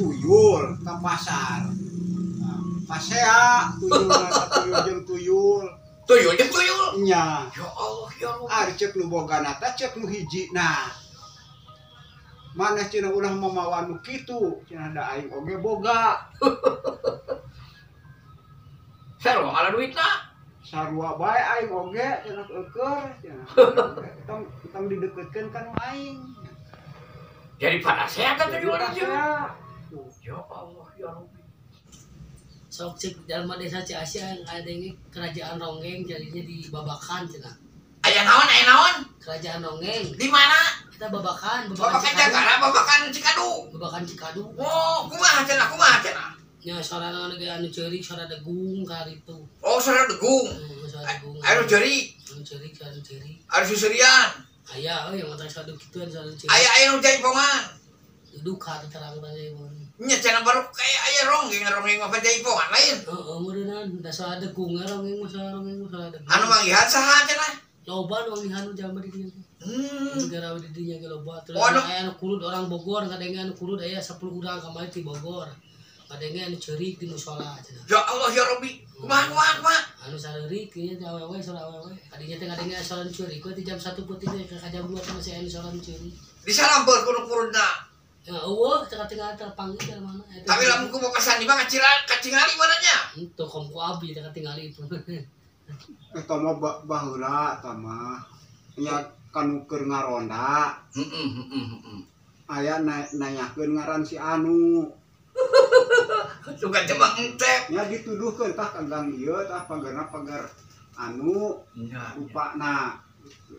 Tuyul ka pasar. Nah, pasea tuyul, tuyul jeung tuyul. Tuyul jeung tuyul. Nya. Ya Allah ya Allah. Ari cek nu bogana teh cek nu hiji nah. Maneh cenah ulah mamawa nu kitu, cenah da aing oge boga. Sarua ngala duitna. Sarua bae aing oge cenah eueur cenah. Tong tong dideukeutkeun ka nu aing. Jadi pada sehat tuyul Jadi jeung. pasea. Tuh. Ya Allah ya Rabbi. Sok cek jalma desa Ciasia yang ada ini kerajaan Ronggeng jadinya di Babakan cenah. Aya naon, aya naon? Kerajaan Ronggeng. Di mana? Kita Babakan, Babakan Cikadu. Jagara, Babakan Cikadu. Babakan Cikadu. Oh, kumaha cenah, kumaha cenah? Nya suara anu ge anu ceurik, suara degung karitu. Oh, suara degung. Suara degung. Anu ceurik, Anu ceurik, suara ceurik. anu susurian. Aya euy yang mata suara gituan suara ceurik. Aya aya nu jaipongan. Duka teh terang teh mun. Nya cenah baru kayak aya ronggeng, ronggeng mah jaipongan lain. Heeh, meureunnan da suara degung ronggeng mah suara ronggeng mah suara degung. Anu manggihan saha cenah? Loba nu manggihan jalma di dinya teh. Negara di dinya ge loba. Terus Oh, anu- aya anu kurud orang Bogor, kadenge anu kurud aya 10 urang kamari ti Bogor. Kadenge anu ceurik di musala cenah. Ya Allah ya Rabbi. Kumaha kumaha kumaha? Anu sareurik ieu teh awewe suara awewe. Kadinya teh kadenge suara ceurik we ti jam 1 peuting teh ka jam 2 teh masih aya suara ceurik. Disalampeur ku nu kurudna. Ya eueuh teh katingal terpanggil dari mana eta. Tapi lamun ku Bapak Sandi mah kacira kacingali mananya. Henteu kom ku abi teh katingali itu. Eta mah baheula eta mah. Nya kanu keur ngaronda Heeh heeh heeh. aya nanyakeun ngaran si anu. Suka jembang entep. Nya dituduhkeun tah ka gang ieu tah pagerna pager anu Nya. rupana. Gitu.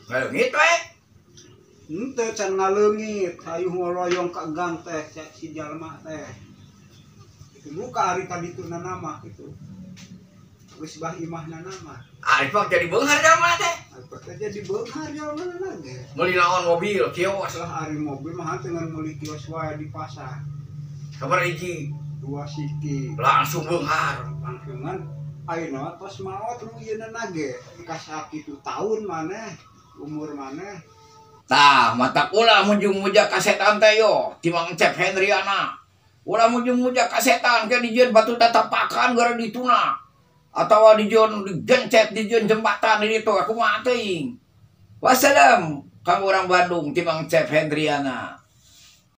Ngaleungit we. Henteu can ngaleungit, hayu ngoloyong ka gang teh si jalma teh. Itu buka ari ka dituna mah gitu. Geus bah imahna mah. Ari mah jadi beunghar jalma teh. Apa teh jadi beunghar jalma ge. Meuli naon mobil, kios. Lah ari mobil mah henteu ngan meuli kios wae di pasar. Sabar hiji Dua siki. Langsung beunghar. Langsungan ayeuna tos maot nu ieuna ge. Ka sakitu tahun maneh, umur maneh. Tah, matak ulah mujung muja ka setan teh yo, ti Mang Cep Hendriana. Ulah mujung muja ka setan ke dijieun batu tatapakan gara dituna. Atawa dijieun digencet, dijieun jembatan di ditu, kumaha teuing. Wassalam, kang urang Bandung ti Mang Cep Hendriana.